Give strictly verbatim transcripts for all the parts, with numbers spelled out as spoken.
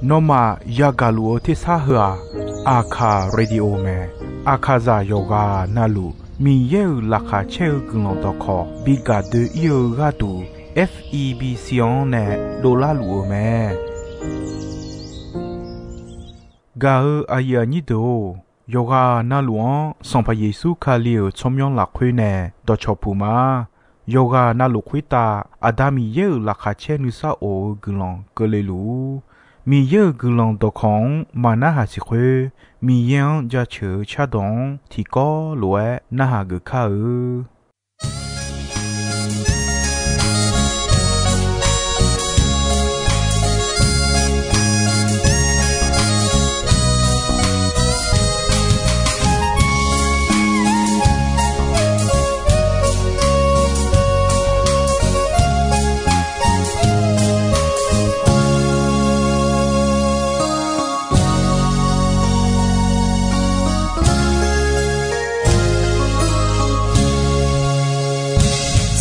Nawmaf yagaq luf-eu tersar heu-aq, Aqkaq Radio mae. Aqkaqzaq yawqghaq navluf Miqyaer-euq laqkhaq caer-eu guiqlanq dawqkawq bi gaq doe-ir-eu gharduq, F E B C-anr nae dovlar luf-eu mae. Gaq-eu aqyuif aqnyir deuq-or, yawqghaq navluf-anr Sanqpaq Yeqsur Kali-euq tsawrmyanr lafkhoer nae dawqcawq puq ma. Yawqghaq navluf khoertav Aqda Miqyaer-euq laqkhaq caer nuisar of-eu guiqlanq keuvle luf-ur. Miqyaer-euq guiqlanq dawqkawq-anr maqnarhaq siq khoer, Miqyaer-anr jaceuq-eu cardawq-anr tiqkawv lof-aer narhaq geuf kar-eu.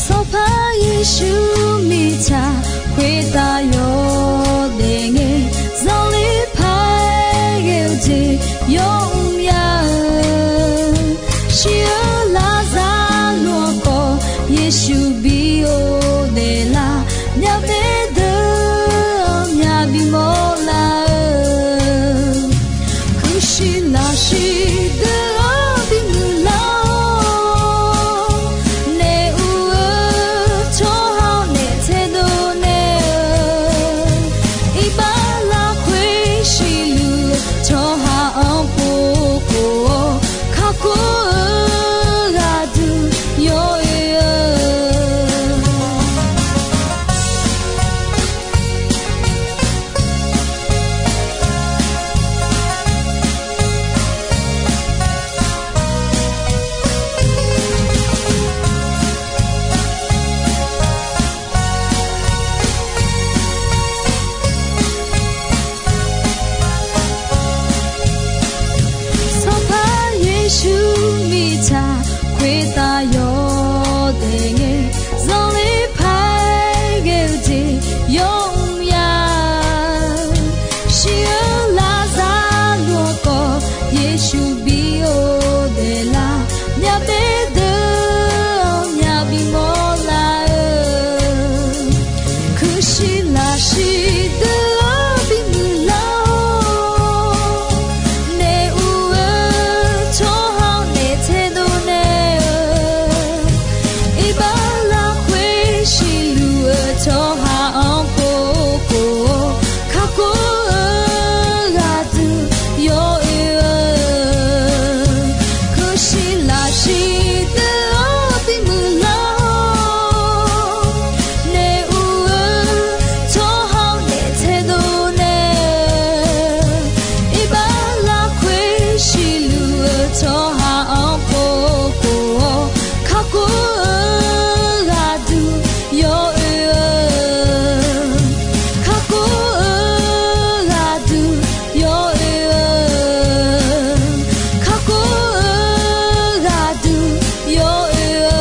Sanqpaq Yeqsur mirtsaq khoertav yawdaef ngae, zanlif paq-aer ghae-eu jeq yawmr ya-eu, shir-eu larzar luf-anr khawf Yeqsur bi ghofdaef lar, myavbaef deuq-anr myavbi mawrlar-eu, kuqshiq lafshiq deuq-anr bimuiq lar-awr, naef ur-eu tsawrhaq-anr naef taedov naeq-eu, iqbax lafkhoer siqluf-eu tsawrhaq-anr pov khof-awr, kakhof-eu gharduq yawoe-eu. Sanqpaq Yeqsur mirtsaq khoertav yawdaef ngae, zanlif paq-aer ghae-eu jeq yawmr ya-eu, shir-eu larzar luf-anr khawf Yeqsur bi ghofdaef lar, myavbaef deuq-anr myavbi mawrlar-eu, kuqshiq lafshiq deuq-anr bimuiq lar-awr, naef ur-eu tsawrhaq-anr naef taedov naeq-eu, iqbax lafkhoer siqluf-eu tsawrhaq-anr pov khof-awr, kakhof-eu gharduq yawoe-eu, kuqshiq lafshiq deuq-anr bimuiq lar-awr, naef ur-eu tsawrhaq-anr naef taedov naeq-eu, iqbax lafkhoer siqluf-eu tsawrhaq-anr pov khof-awr, kakhof-eu gharduq yawoe-eu, kakhof-eu gharduq yawoe-eu, kakhof-eu gharduq yawoe-eu.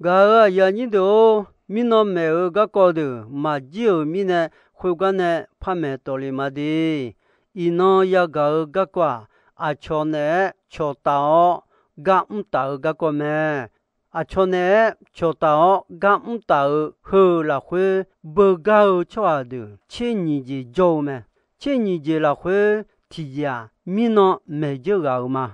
Gaq-eu aqyuif aqnyir deuq-or, mirnan maeq-eu garkawv deuq maqjir-euq mirnae, khoergar nae par maeq tawfle ma de. Iqnan yagaq-eu garkawv-aq, aqcawq naeq-aer cawqtaf-awr gar mr taf-eu garkawv mae. Aqcawq naeq-aer cawqtaf-awr gar mr taf-eu heu lafkhoer beugar-eu tsawrhaq deuq tser nyiq jeq jawr-eu mae. Tser nyiq jeq lafkhoer tiqjeq-aq, mirnan maeq dzeur ghaq-euq ma.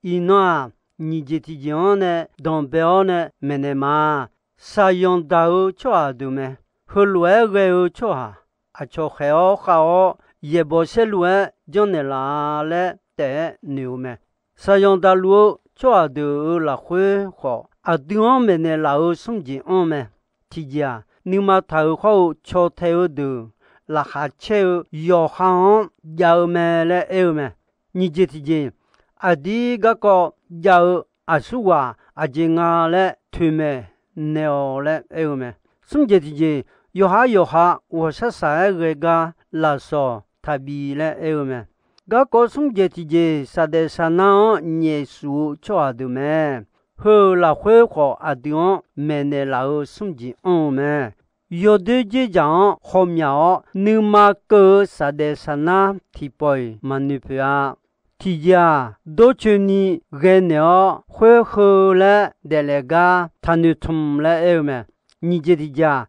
Iqnan-aq, nyiq jeq tiqjeq-anr nae danqbae-awr nae maeqnaeq ma. Shaqzanq daq-eu tsawrhaq deuq mae. Heulof-aer ghae-eu tsawrhaq, aqcawq khaeq-awr khav-awr yaeqbawq saerlu-aer janrnaeq laf-a laer taef-aer noeq-eu mae. Shaqzanq daqluf-eu tsawrhaq deuq-euq lafkhoer khawf, aqdui-anr maeqnaeq laf-eu smr jeq anr mae. Tiqjeq-aq, nuima taq-euq khawr-eu caw tae-eu deuq laqkhaq caer-eu yawqha-anr jav-eu mae laer aer-eu mae. Nyiq jeq tiqjeq, aqdir garkawv jav-eu aqsurghaq aqjeq nga laer toeqmaeq naeq-awq laer aer-eu mae. Smr jeq tiqjeq, yawqhar yawqha ghawqshaq shaq-aer ghae gar lafsawq taqbi laer aer-eu mae. Garkawv smr jeq tiqjeq, saqdaef saqnar-anr nyaef suf-eu tsawrhaq deuq mae. Heu-euq lafkhoer khawf, aqdui-anr maeqnaeq laf-eu smr jeq anr-eu mae. Yawdoer dzerdzaq-anr hawmyaq-awr, nuima keuv-eu saqdaef saqnar tiqpawf-iq maqnoeq poeq-a. Tiqjeq-aq, dawrcoeni ghae naeq-awr, khoer heu laer daeflaef gar taqnoeq tmq laer aer-eu mae. Nyiq jeq tiqjeq-aq,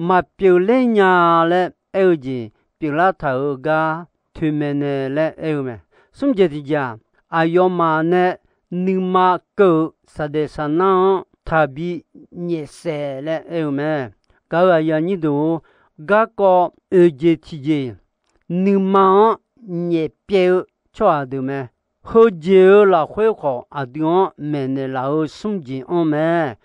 maqpyeuf ler nya laer aer-eu jeq pyeuflar taq-euq gar toeqmaeq naeq laer aer-eu mae. Smr jeq tiqjeq-aq, aqyawfmaf nae nuima keuv-euq saqdaef saqnar-anr taqbi nyaefsaef laer aer-eu mae. Gaq-euq aqyuif aqnyir deuq-or, garkawv oeq jeq tiqjeq, nuima-anr nyaefpyaev-eu tsawrhaq deuq mae. Heujeq-euq lafkhoer khawf, aqdui-anr maeqnaeq laf-eu smr jeq anr mae.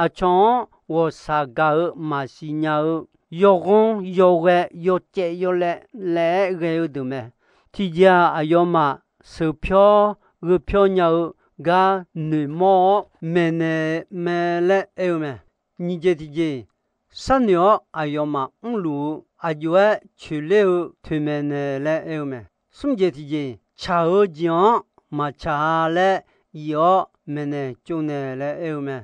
Aqcawq-anr ghawqshaq gaq-eu maqsiq nya-eu, yawghanr yawghae yawcaev yawlaev laer-aer ghae-eu deuq mae. Tiqjeq-aq, aqyawfmaf sheuqpyawr gheu pyawr nya-eu gar noeqmawr-awr maeqnaeq mae laer aer-eu mae. Nyiq jeq tiqjeq, sharnoeq-awr aqyawfmaf mrluf-eu aq jov-aer coeqler-eu toeqmaeq naeq laer aer-eu mae. Smr jeq tiqjeq, tsaq-eu jeq-anr maqtsaq-a laer yif-awr maeqnaeq tsovnaeq laer aer-eu mae.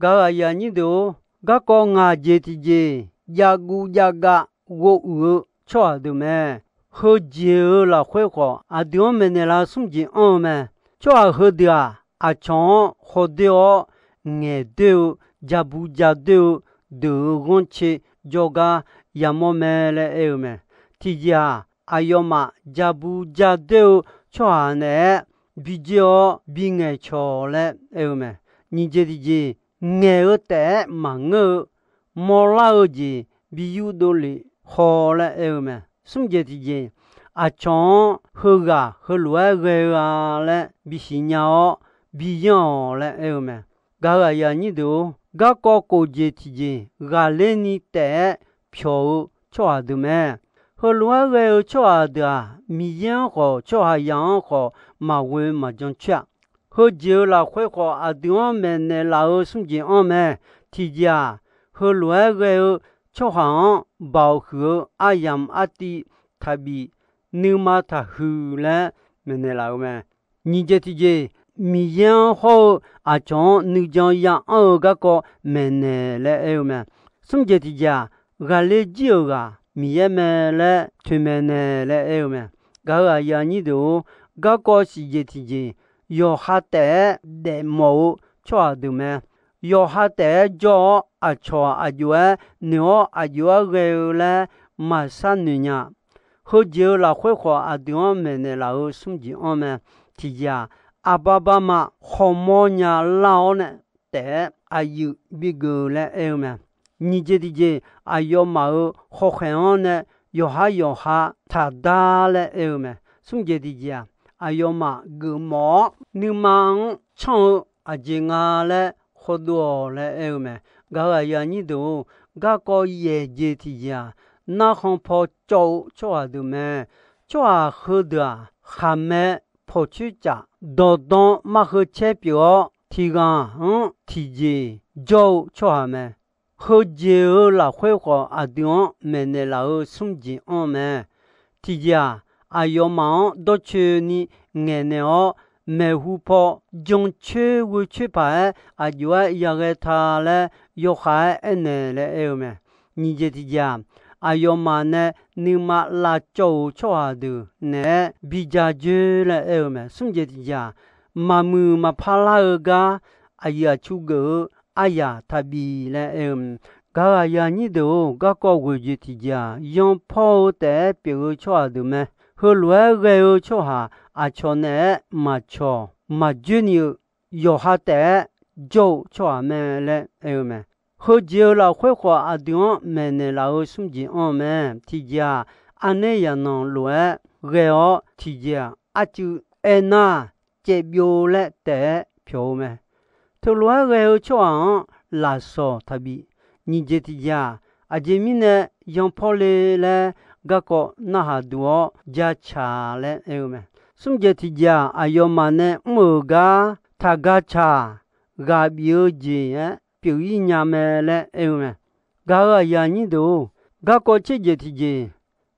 Gaq-euq aqyuif aqnyir deuq-or, garkawv ngaq jeq tiqjeq, javguv javgav ghovuiq-eu tsawrhaq deuq mae. Heujeq-euq lafkhoer khawf, aqdui-anr maeqnaeq laf-eu smr jeq anr-eu mae. Tsawrhaq heudeuq-aq, aqcawq-anr khawdoer-awr ngaeqdoer-eu, jaqbu jadoer-eu deuq-euq ghanrcae jawrgar yamawr mae laer aer-eu mae. Tiqjeq-aq, aqyawfmaf jaqbu jadoer-eu tsawrhaq naeq-aer bi dzoer-awr bi ngaeqcawq laer aer-eu mae. Nyiq jeq tiqjeq, ngaeq-eu taef-aer maqngeur-eu, mawrlar-eu jeq bi yurdov lef haw laer aer-eu mae. Smr jeq tiqjeq, aqcawq-anr heughaq heulof-aer ghae-eu-a laer bi siqnya-awr bi yanr-awq laer aer-eu mae. Gaq-euq aqyuif aqnyir deuq-or, garkawv kof jeq tiqjeq ghaqler ni taef-aer pyawq-eu tsawrhaq deuq mae. Heulof-aer ghae-eu tsawrhaq deuq-aq, Miqyaer-anr khawf tsawrhaqzaq-anr khawf maqghoe maqjan coer-a. Heujeq-euq lafkhoer khawf, aqdui-anr maeqnaeq laf-eu smr jeq anr mae. Tiqjeq-aq, heulof-aer ghae-eu tsawrhaq-anr baoq huiq-eu aryamq artiv taqbif nuima taqhuiq laer maeqnaeq laf-eu mae. Nyiq jeq tiqjeq, Miqyaer-anr hawr-eu aqcawq-anr nuijan ya anr-eu garkawv maeqnaeq laer aer-eu mae. Smr jeq tiqjeq-aq, ghaqler jir-euq ghaq Miqyaer mae laer toeqmaeq naeq laer aer-eu mae. Gaq-euq aqyuif aqnyir deuq-or, garkawv siq jeq tiqjeq, yawqha taef-aer daefmawf-eu tsawrhaq deuq mae. Yawqha taef-aer jawr-awr, aqcawq aq jov-aer noeq-awr aq jov-aer ghae-eu laer maqshar noeq nya. Heujeq-euq lafkhoer khawf, aqdui-anr maeqnaeq laf-eu smr jeq anr mae. Tiqjeq-aq, aqbar barma khawmawr nya lar-awr nae taef-aer aqyuif bigeuf laer aer-eu mae. Nyiq jeq tiqjeq, aqyawfmaf-euq hawkhaeq-anr nae yawqhar yawqha taqdar laer aer-eu mae. Smr jeq tiqjeq-aq, aqyawfmaf geufmawf-awr nuima-anr canr-eu aqjeq nga laer khawdov-awq laer aer-eu mae. Gaq-euq aqyuif aqnyir deuq-or, garkawv yaeq jeq tiqjeq-aq, narkhan paw cawv-eu tsawrhaq deuq mae. Tsawrhaq heudeuq-aq, khaqmae pawqcoer caf dawqdan mar heu caer pyeuf-awr, tiqghaq-anr tiqjeq jawr-eu tsawrhaq mae. Heujeq-euq lafkhoer khawf, aqdui-anr maeqnaeq laf-eu smr jeq anr mae. Tiqjeq-aq, aqyawfmaf-anr dawrcoeni ngaeqnaeq-awr, maeqhu paw jancoer ghoecoer paq-aer aq jov-aer yaghae ta laer yawkhav-aer aernaeq laer aer-eu mae. Nyiq jeq tiqjeq-aq, aqyawfmaf nae nuima lavcawv-euq tsawrhaq deuq naeq-aer bi ja dzoer laer aer-eu mae. Smr jeq tiqjeq-aq, maqmuiq maqpar lar-eu gar aqyuif aqtsu geuf-eu aryaq taqbif laer aer-eu mae. Gaq-euq aqyuif aqnyir deuq-or, garkawv ghoeq jeq tiqjeq-aq, yanpawr-eu taef-aer pyeuf-eu tsawrhaq deuq mae. Heulof-aer ghae-eu tsawrhaq aqcawq naeq-aer maqcawq maqdzoer ni-eu yawqha taef-aer jawr-eu tsawrhaq mae laer aer-eu mae. Heujeq-euq lafkhoer khawf, aqdui-anr maeqnaeq laf-eu smr jeq anr mae. Tiqjeq-aq, aqnaer yaqnanq lof-aer ghae-awr, tiqjeq-aq, arcuiv aernar, caevbyov laer taef-aer pyawq-eu mae. Teulof-aer ghae-eu tsawrhaq-anr lafsawq taqbif. Nyiq jeq tiqjeq-aq, aqjeq mirnae yanpawr le laer garkawv narhaq duq-awr jacaq laer aer-eu mae. Smr jeq tiqjeq-aq, aqyawfmaf nae mr-euq gar taqga caq ghaq bif-eu jeq-aer pyeuf-ir nya mae laer aer-eu mae. Gaq-euq aqyuif aqnyir deuq-or, garkawv tser jeq tiqjeq,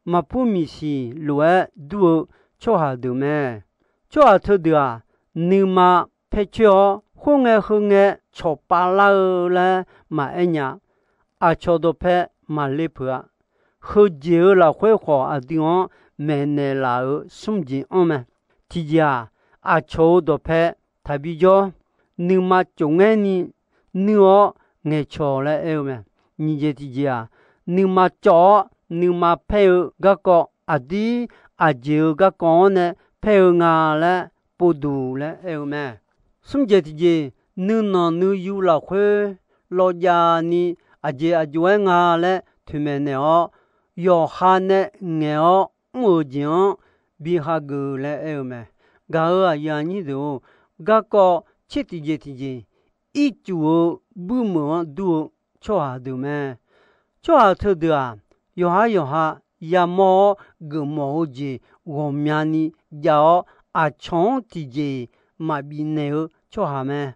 maqpur miqsiq lof-aer dur-eu tsawrhaq deuq mae. Tsawrhaq teudeuq-aq, nuima paer coer-awr Khoerngae heu ngae cawqpav lar-eu laer maqaer nya. Aqcawq dawqpae maqle peuq-a. Heujeq-euq lafkhoer khawf aqdui-anr maeqnaeq laf-euq smr jeq anr mae. Tiqjeq-aq, aqcawq-euq dawqpae taqbi jawr, nuima cofngaer ni nuir-awr ngaeqcawq laer aer-eu mae. Nyiq jeq tiqjeq-aq, nuima cawv-awr nuima paer-eu garkawv aqdir aqjeq-euq garkawv-anr nae paer-eu nga laer povduq laer aer-eu mae. Smr jeq tiqjeq, nuinanq nuiyu lafkhoer lawjav ni aqjeq aqjox-aer nga laer toeqmaeq naeq-awr, yawqha nae ngaeq-awr mr-euq jeq-anr bi hageuf laer aer-eu mae. Gaq-euq aqyuif aqnyir deuq-or, garkawv tser tiqjeq tiqjeq, ircuf-eu buirmeuq-anr dur-eu tsawrhaq deuq mae. Tsawrhaq teudeuq-aq, yawqhar yawqha yamawr-awr geufmawf-eu jeq ghawqmyani jav-awr, aqcawq-anr tiqjeq maqbif naeq-eu tsawrhaq mae.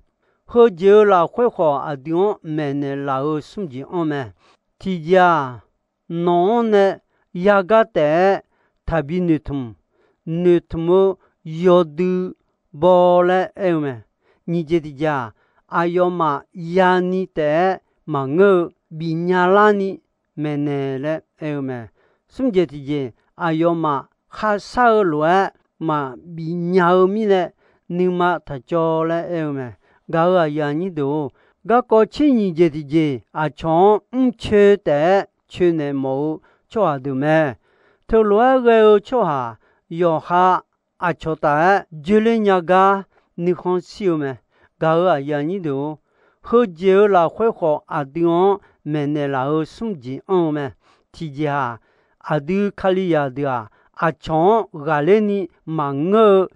Heujeq-euq lafkhoer khawf aqdui-anr maeqnaeq laf-euq smr jeq anr mae. Tiqjeq-aq, nawq-anr nae yagar taef-aer taqbi noeqtmq, noeqtmq-eu yawdui baw laer aer-eu mae. Nyiq jeq tiqjeq-aq, aqyawfmaf yani taef-aer maqngeur-eu bifnya larni maeqnaeq laer aer-eu mae. Smr jeq tiqjeq, aqyawfmaf kharshar-eu lof-aer maqbif nya-eu mirnae nuima taqcawv laer aer-eu mae. Gaq-euq aqyuif aqnyir deuq-or, garkawv tser nyiq jeq tiqjeq aqcawq-anr mrcoe taef-aer coenaeq mawf-eu tsawrhaq deuq mae. Teulof-aer ghae-eu tsawrhaq yawqha aqcawq taf-aer joerler nya gar nuikhanr shir-eu mae. Gaq-euq aqyuif aqnyir deuq-or, heujeq-euq lafkhoer khawf aqdui-anr maeqnaeq laf-euq smr jeq anr-eu mae. Tiqjeq-aq, aqdui Kalizaq deuq-aq, aqcawq-anr ghaqler ni maqngeur-eu,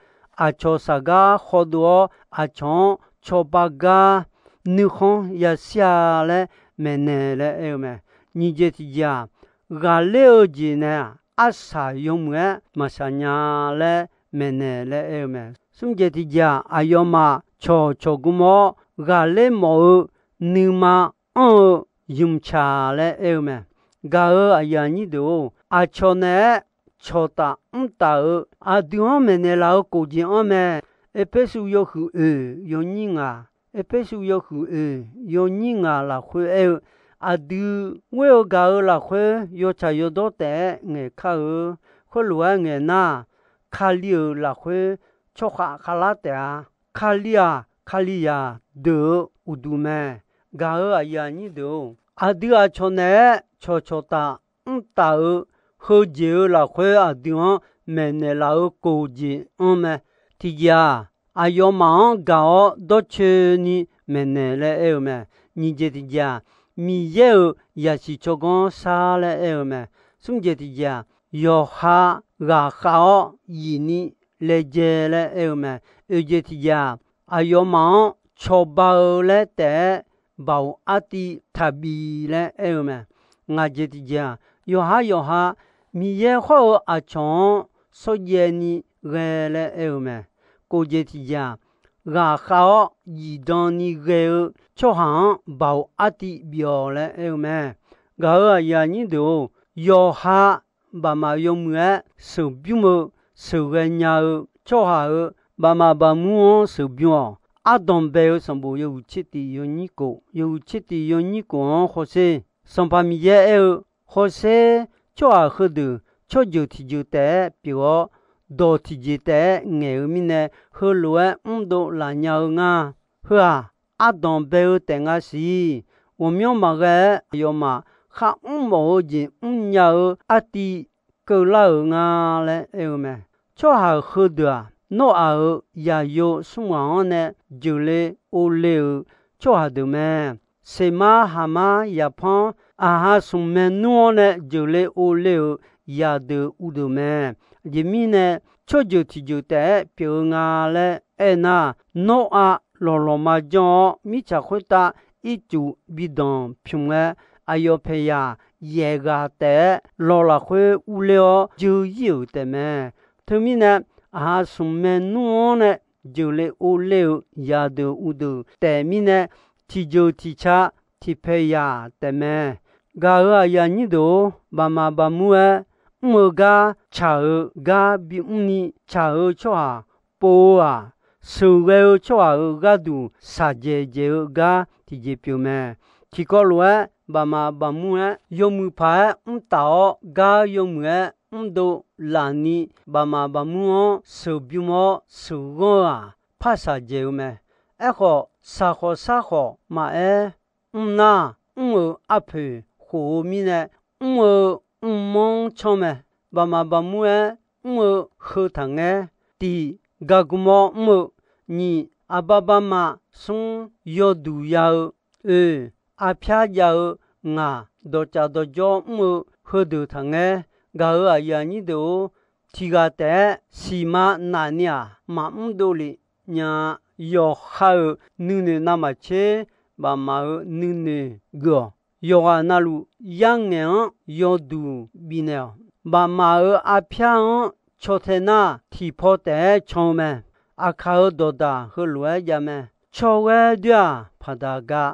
aqcawq saqgar khawdov-awr aqcawq-anr cawba gar nuikhanr yashir-a laer maeqnaeq laer aer-eu mae. Nyiq jeq tiqjeq-aq, ghaqler-eu jeq nae-aq, arsaq yawmuiq-aer maqshaq nya laer maeqnaeq laer aer-eu mae. Smr jeq tiqjeq-aq, aqyawfmaf cawqcawq gmr-awr ghaqler mawf-eu nuima anr-eu ymqcaq laer aer-eu mae. Gaq-euq aqyuif aqnyir deuq-or, aqcawq naeq-aer cawqtaf mrtaf-eu aqdui-anr maeqnaeq laf-eu kof jeq anr mae. Erpersu yawhuiq oeq yawnyir ngaq, Erpersu yawhuiq oeq yawnyir ngaq lafkhoer aer-eu, aqdui ghoer-eu gaq-eu lafkhoer yawtsaq yawdawr taef-aer ngaeqkar-eu, khoerlof-aer ngaeq nar, Kali-euq lafkhoer tsawrkhav khavlar taef-a. Kali-aq, Kalizaq deuq-eu uqduq mae. Gaq-euq aqyuif aqnyir deuq-or, aqdui aqcawq naeq-aer cawqcawq taf mrtaf-eu heujeq-euq lafkhoer aqdui-anr maeqnaeq laf-eu kof jeq anr mae. Tiqjeq-aq, aqyawfmaf-anr gaq-awr dawrcoeni maeqnaeq laer aer-eu mae. Nyiq jeq tiqjeq-aq, Miqyaer-euq zaqsiq tsawrganr shar laer aer-eu mae. Smr jeq tiqjeq-aq, yawqha ghaqkhav-awr yif ni laejae laer aer-eu mae. Oeq jeq tiqjeq-aq, aqyawfmaf-anr cawba-eu laer taef-aer baoq artiv taqbi laer aer-eu mae. Ngaq jeq tiqjeq-aq, yawqhar yawqha Miqyaer hawr-eu aqcawq-anr shawrjaev ni ghae laer aer-eu mae. Kov jeq tiqjeq-aq, ghaqkhav-awr zifdan ni ghae-eu tsawrhaq-anr baoq artiv bif-awq laer aer-eu mae. Gaq-euq aqyuif aqnyir deuq-or, yawqha baqmaf yawmuiq-aer sheuqbymr-eu sheuqghae nya-eu tsawrhaq-euq baqmaf baqmur-anr sheuqbymr-awq. Ardanq bae-eu sanqbof yawhuiq tser tiq yawnyir kof, yawhuiq tser tiq yawnyir kof-anr hawsher. Sanqpaq Miqyaer aer-eu, hawsher, tsawrhaq heudeuq tsawrjeuq tiqjeuq taef-aer pyeuf-awr, dawq tiqjeq taef-aer ngaeq-eu mirnae, heulof-aer mrdov laf nya-eu nga. Heu-aq, ardanq bae-eu taef nga siq. Ghawqmyanr maqghae-aer aqyawfmaf kharmr mawf-eu jeq mrnya-eu artiv keuvlar-euq nga laer aer-eu mae. Tsawrhaq heudeuq-aq, Nawr-aq-euq zaqyo smr ghaq-anr nae jeuqle ovle-euq tsawrhaq deuq mae. Seqmar Haqmar zaqpanr aqha smq maernmr-anr nae jeuqle ovle-euq zaqdeuq uvdeuq mae. Aqjeq mirnae, tsawrjeuq tiqjeuq taef-aer pyeuf-eu nga laer aernar, Nawr-aq lawqlawqma janr-awr, mirtsaq khoertav ircuf bi danq pymq-aer, aqyawf paeqyaq yaef ghaq taef-aer lawq lafkhoer urler-awr jeu ir-euq taefmae. Teumirnae, aqha smq maernmr-anr nae jeuqle ovle-euq zaqdeuq uvdeuq taef mirnae, tiqjeuq tiqca tiqpaeq yaq taefmae. Gaq-euq aqyuif aqnyir deuq-or, baqmaf baqmur-aer mr-eu gar tsaq-eu gar bimr ni tsaq-eu tsawrhaq pov-eu-aq, sheuqghae-eu tsawrhaq-euq gharduq shaqdzaeq dzaeq-eu gar tiqjeq pyeuf mae. Tiqkawv lof-aer bafmaf bafmur-aer yawmuiq paq-aer mrtaf-awr, gar yawmuiq-aer mrdov lafni, bafmaf bafmur-anr sheuqbymr-awr sheuqghanr-eu-aq, par shaqdzaeq-eu mae. Aerkhawf, shaqkhawf sharkhawf maqaer, mrnar mr-eu arpoeq khof-eu mirnae, mr-eu mrmanr-anr canr mae. Bafmaf bafmur-aer mr-eu heu taqngaer. Tiq, gargmr-awr mr-eu. Nyiq, aqbar barma. Smr, yawduq ya-eu. Oe, arpyar jav-eu. Ngaq, dawqcaf dawqjawr mr-eu heudeuq taqngaer. Gaq-euq aqyuif aqnyir deuq-or, tiq ghaq taef-aer siqma nafni-aq, maqmr dovlef nya-a. Yawqha-euq nuinoeq navmaqtser, bafmaf-euq nuinoeq geuf-awq. Yawqghaq navluf yarngaeq-anr yawduq bifnaeq-awq. Bafmaf-euq arpyar-anr caw tae nar, tiqpaw taef-aer can-eu mae. Aqkaq-euq dawqdaq heulof-aer jav mae. Cawghaer doer-aq, paqdaq ga.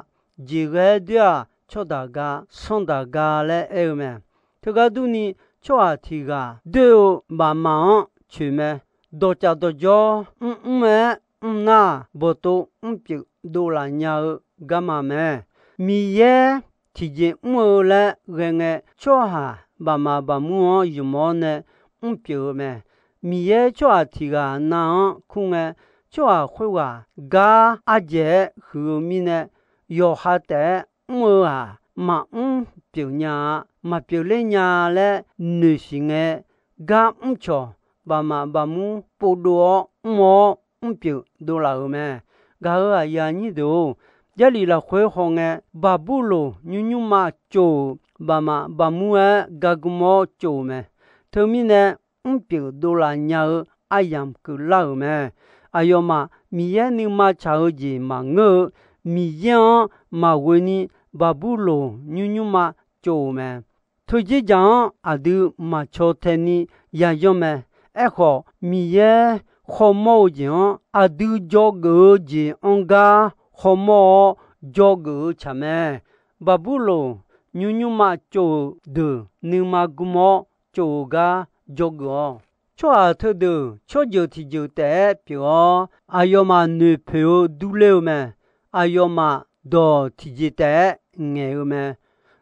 Jeqghaer doer-aq, tsawrdaq ga, sanrdaq ga laer aer-eu mae. Teugar durni, tsawrhaq tiq ghaq doer-eu bafmaf-anr coeq mae. Dawqcaf dawqjawr mrmr-aer mrnar, bawqtov mrpyeuf dovlaf nya-eu garma mae. Miqyaer tiqjeq mr-eu laer ghae ngae, tsawrhaq bafmaf bafmur-anr ymq-awr nae mrpyeuf-eu mae. Miqyaer tsawrhaq tiq ghaq nav-anr kur ngae, tsawrhaq khoerghaq gar ardzaeq-aer huiq-eu mirnae, yawqha taef-aer mr-eu-aq, maqmr pyeuf nya-a. Maqpyeuf ler nya laer noeqsiq ngae, gar mrcawq bafmaf bafmur povdov-awr mr-awr mrpyeuf dovlaf-euq mae. Gaq-euq aqyuif aqnyir deuq-or, Jarlif lafkhoer hawngae, Baqburloq nymr nymrma tsov-euq bafmaf bafmur-aer gargmr-awr tsov-euq mae. Teumirnae, mrpyeuf dovlaf nya-eu aryamq keuvlar-euq mae. Aqyawfmaf Miqyaer nuima tsaq-eu jeq maqngeur-eu, Miqyaer-anr maqghoe ni Baqburloq nymr nymrma tsov-euq mae. Teudzer dzaq-anr aqdui maqcaw tae ni yayanr mae. Aerkhawf, Miqyaer khawmawr-eu jeq-anr aqdui dzawgeuf-eu jeq-anr gar khawmawr-awr dzawgeuf-eu tsaq mae. Baqburloq nymr nymrma tsov-euq deuq nuima gm-awr tsov-eu gar dzawgeuf-awq. Tsawrhaq teudeuq tsawrjeuq tiqjeuq taef-aer pyeuf-awr, aqyawfmaf noeqpoeq-eu durler-eu mae. Aqyawfmaf dawq tiqjeq taef-aer ngaeq-eu mae.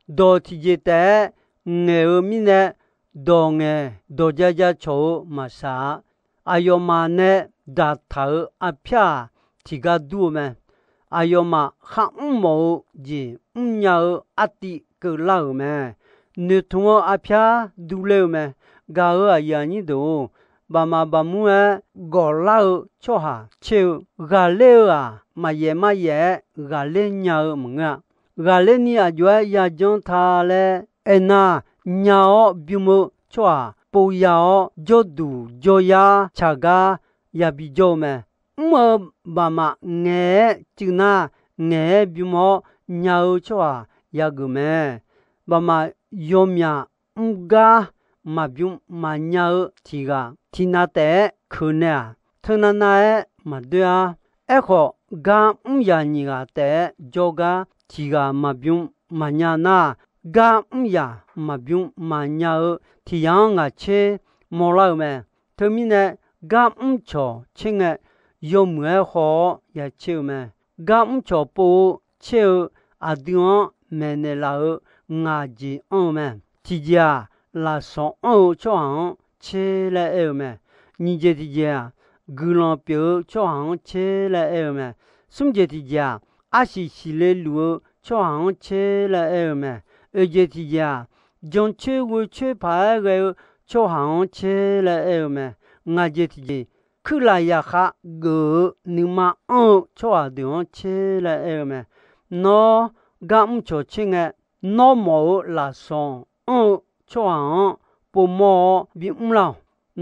Dawq tiqjeq taef-aer ngaeq-eu mirnae, dawq ngaeq dawq ja ja cawq-eu maqsaq-a. Aqyawfmaf nae daqtaq-euq arpyar-aq, tiqgar dur-eu mae. Aqyawfmaf kharmr mawf-eu jeq mrnya-eu artiv keuvlar-euq mae. Noeqtmq-eu arpyar durler-eu mae. Gaq-euq aqyuif aqnyir deuq-or, bafmaf bafmur-aer gawqlar-eu tsawrhaq caer-eu, ghaqler-eu-aq, maqyaef maryaef-aer ghaqler nya-eu maqngeur-a. Ghaqler ni aqjox-aer yajanr ta laer aernar, nya-awr bym-eu tsawrhaq pov ya-awr, jawrduq jawryar tsaq gar yabi jawr-eu mae. Mr-eu bafmaf ngaeq-aer cuiv nar, ngaeq-aer bym-awr nya-eu tsawrhaq yageuf mae. Bafmaf yawmyaq mr gar maqbym maqnya-eu tiq ghaq tiqnav taef-aer keuq naeq-aq, teunav nav-aer maqdoer-ar. Aerkhawf, gar mr yaq nyiq ghaq taef-aer jawr gar tiq ghaq maqbym maqnya nar, gar mr yaq maqbym maqnya-eu tiq yaq-anr ngaq tser mawrlar-eu mae. Teumirnae, gar mr cawq tser ngae, yawmuiq-aer haw-awr ya tser-eu mae. Gar mr cawq pov-eu tser-eu aqdui-anr maeqnaeq laf-eu ngaq jeq anr-eu mae. Tiqjeq-aq, lafsawq anr-eu tsawrhaq-anr tser laer aer-eu mae. Nyiq jeq tiqjeq-aq, guiqlanq pyeuf-eu tsawrhaq-anr tser laer aer-eu mae. Smr jeq tiqjeq-aq, arsiq siqle luf-eu tsawrhaq-anr tser laer aer-eu mae. Oeq jeq tiqjeq-aq, jancoer ghoecoer paq-aer ghae-eu tsawrhaq-anr tser laer aer-eu mae. Ngaq jeq tiqjeq, kuirlaf yaqkhav geuf-eu nuima anr-eu tsawrhaq deuq-anr tser laer aer-eu mae. Nawr, gar mr cawq tser ngae, nawr mawf-eu lafsawq anr-eu tsawrhaq-anr povmawr-awr bimr lar-awq.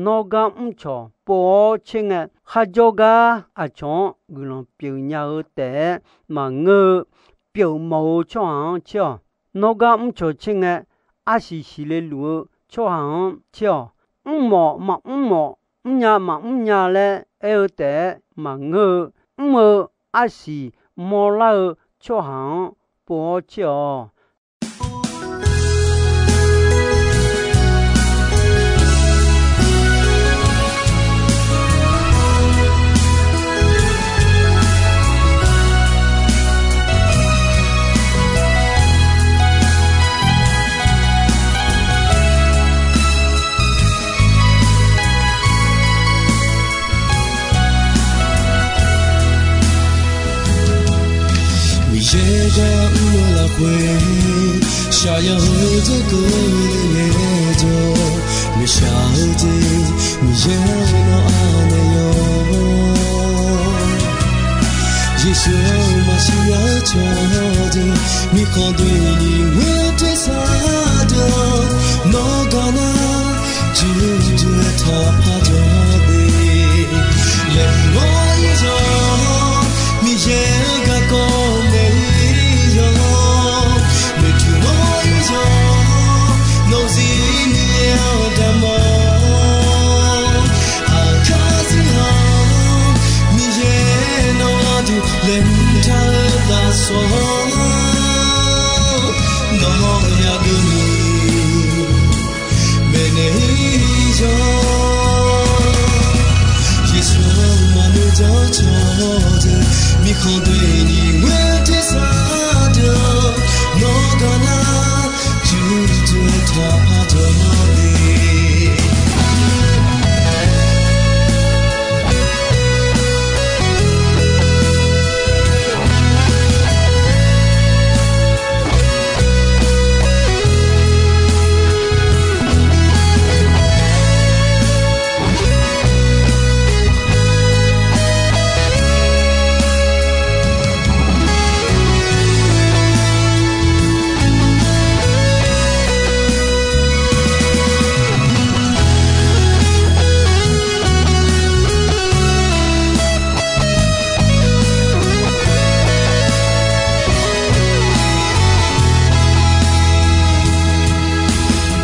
Nawr gar mr cawq pov-awr tser ngae, kharjawr gar aqcawq-anr guiqlanq pyeuf nya-eu taef-aer maqngeur-eu, pyeuf mawf-eu tsawrhaq-anr tser-awq. Nawr gar mr cawq tser ngae, arsiq siqle luf-eu tsawrhaq-anr tser-awq. Mrmawf maqmr mawf, mrnya maqmr nya laer aer-eu taef-aer maqngeur-eu, mr-eu arsiq mawrlar-eu tsawrhaq-anr pov-awr tser-awq. Miqyaer gar mr-eu lafkhoer, shaqyaq-eu dzeurkeuv le ngaejawr, maeqshaq-eu jeq Miqyaer-eu nawr anaeq yawr. Yeqsur-anr maqsiq nya-eu cawqdeuq, mirkhanq doeni ngoer tersar deuq-anr, nawr gar nar, juqjuq-aer taqpaq jawr de. Laeqhmq-awr ir yawq, Miqyaer-euq garkawv maeq-ir yawq, noeqtmq-awr ir yawq, nawq-eu zir Miqyaer-anr daqmawr. Aqkar zir-aq, Miqyaer nawr gharduq laeqhmq taq-eu lafsawq-anr, nawq-anr yagaq ni maeqnaeq-ir yawq. Yeqsur-anr maqnoeq janr cawqdeuq, mirkhanq doeni ngoer tersar deuq-anr, nawr gar nar, juqjuq-aer taqpaq jawr de.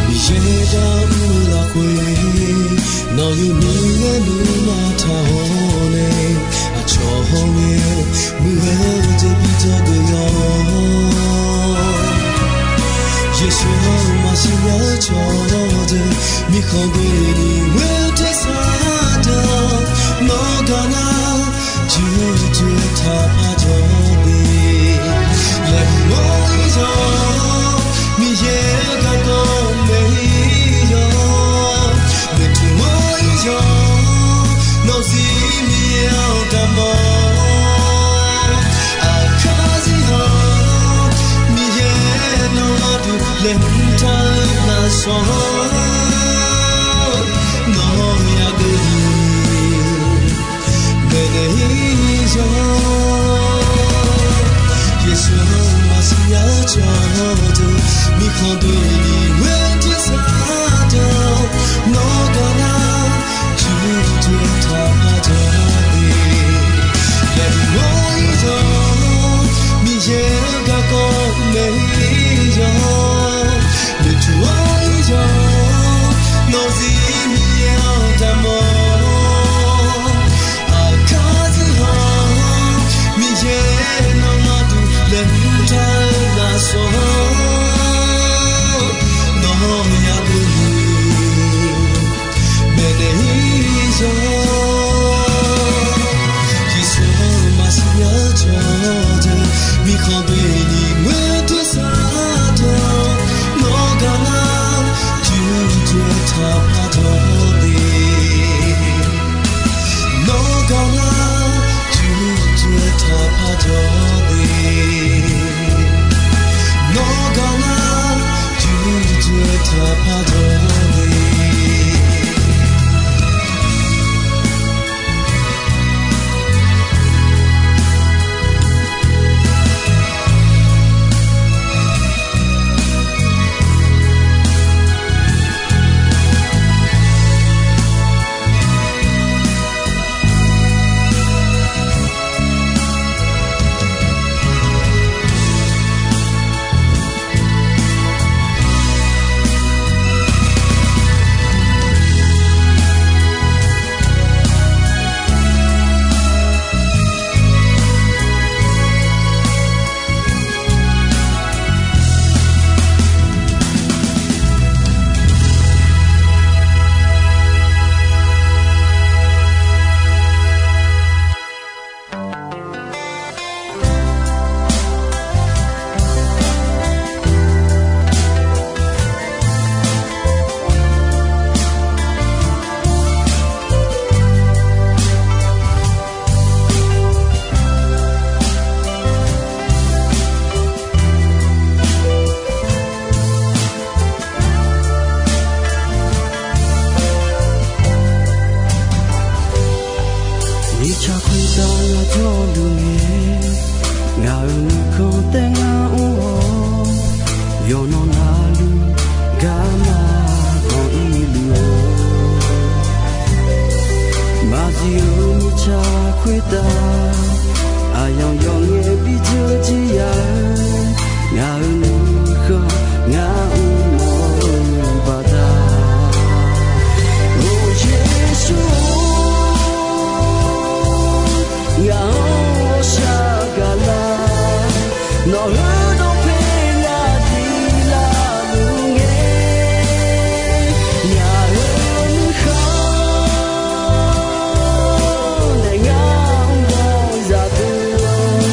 Miqyaer gar mr-eu lafkhoer, nawq-euq nuima nuima taq-awr nae, aqcawq hawr ngae muiq-eu jeq bi dzawgeuf-awr, Yeqsur-anr maqsiq nya-eu cawqdeuq, mirkhanq doeni ngoer tersar deuq-anr, nawr gar nar, juqjuq-aer taqpaq jawr de. Laeqhmq-awr ir yawq, Miqyaer-euq garkawv maeq-ir yawq, noeqtmq-awr ir yawq, nawq-eu zir Miqyaer-anr daqmawr. Aqkar zir-aq, Miqyaer nawr gharduq laeqhmq taq-eu lafsawq-anr, nawq-anr yagaq ni maeqnaeq-ir yawq. Yeqsur-anr maqsiq nya-eu cawqdeuq, mirkhanq doeni ngoer tersar deuq-anr, nawr gar nar, juqjuq-aer taqpaq jawr de. Laeqhmq-awr ir yawq, Miqyaer-euq garkawv maeq-ir yawq, noeqtmq-awr ir yawq, nawq-eu zir Miqyaer-anr daqmawr. Aqkar zir-aq, Miqyaer nawr gharduq laeqhmq taq-eu lafsawq-anr, nawq-anr yagaq ni maeqnaeq-ir yawq. Yeqsur-anr maqsiq nya-eu cawqdeuq, mirkhanq doeni ngoer tersar deuq-anr, nawr gar nar, juqjuq-aer taqpaq jawr de. Nawr gar nar, juqjuq-aer taqpaq jawr de. Nawr Yawqnan navluf garma banq irluf-eu, maqzif-eu mirtsaq khoertav aqyawf yawf ngae bidzeur jir ya-eu, ngaq-euq nuikhanr ngar mr mawr-eu baqda. Or Yeqsur-or, ngaq-anr ghawqshaq gaq lar. Nawq-euq dawqpae ngaq diq lavluf ngae, ngaq-euq nuikhanr nae ngar mr bawq zaqdeuq-awr,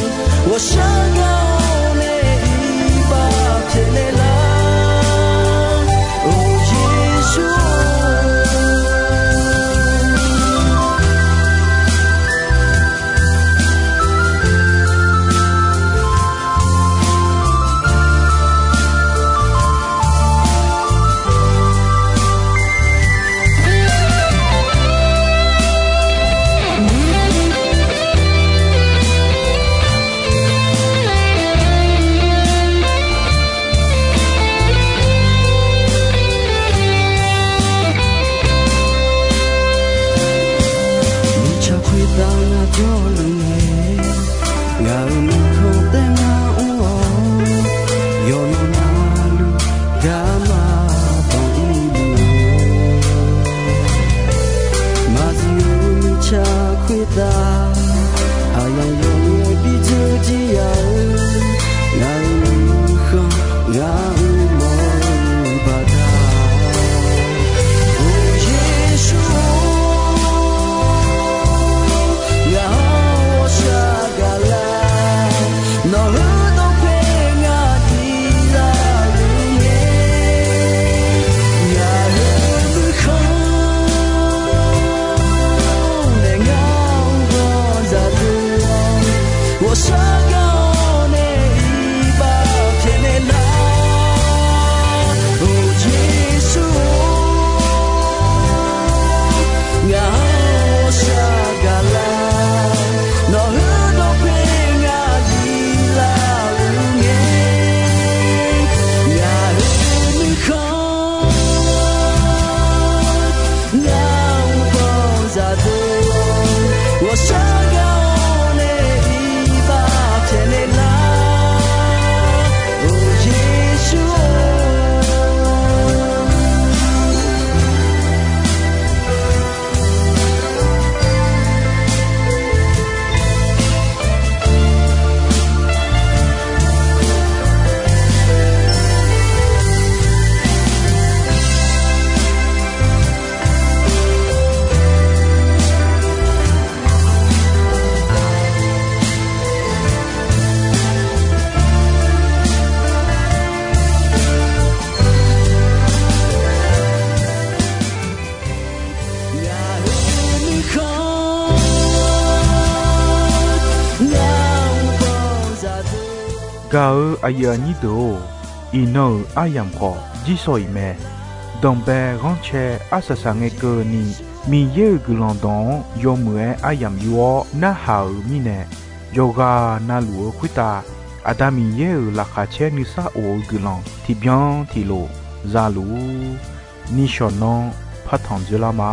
ghawqshaq gaq-awr nae iqbax pyaeqnaeq lar. Or Yeqsur-or, mirtsaq khoertav ngar jawrluf ngae, ngaq-euq nuikhanr taef ngar mr-awr, yawqnan navluf garma banq irluf-eu, maqzif-eu mirtsaq khoertav aqyawf yawf ngae bidzeur jir ya-eu, ngaq-euq nuikhanr ngar mr mawr-eu baqda. Or Yeqsur-or, ngaq-anr ghawqshaq gaq lar. Nawq-euq dawqpae ngaq diq lavluf ngae, ngaq-euq nuikhanr nae ngar mr bawq zaqdeuq-awr, ghawqshaq gaq-awr nae iqbax pyaeqnaeq lar. Or Yeqsur-or, ngaq-anr ghawqshaq gaq lar. Nawq-euq dawqpae ngaq diq lavluf ngae, ngaq-euq nuikhanr ngar mr bawq zaqdeuq-awr, ghawqshaq gaq-awr nae iqbax pyaeqnaeq lar. Or Yeqsur-or, Gaq-euq aqyuif aqnyir deuq-or, iqnan-euq aryamq khawf jirsawq iq mae. Danqbae ghanrcae arsaq saq ngae keuvni, Miqyaer-euq guiqlanq dawq-anr yawmuiq-aer aryamq yur-awr narhaq-euq mirnae, yawqghaq navluf-eu khoertav Aqda Miqyaer-euq laqkhaq caer nuisar of-eu guiqlanq tiqbyan tiqlof za luf-ur. Nishawq nanr partanq dzoerlar ma.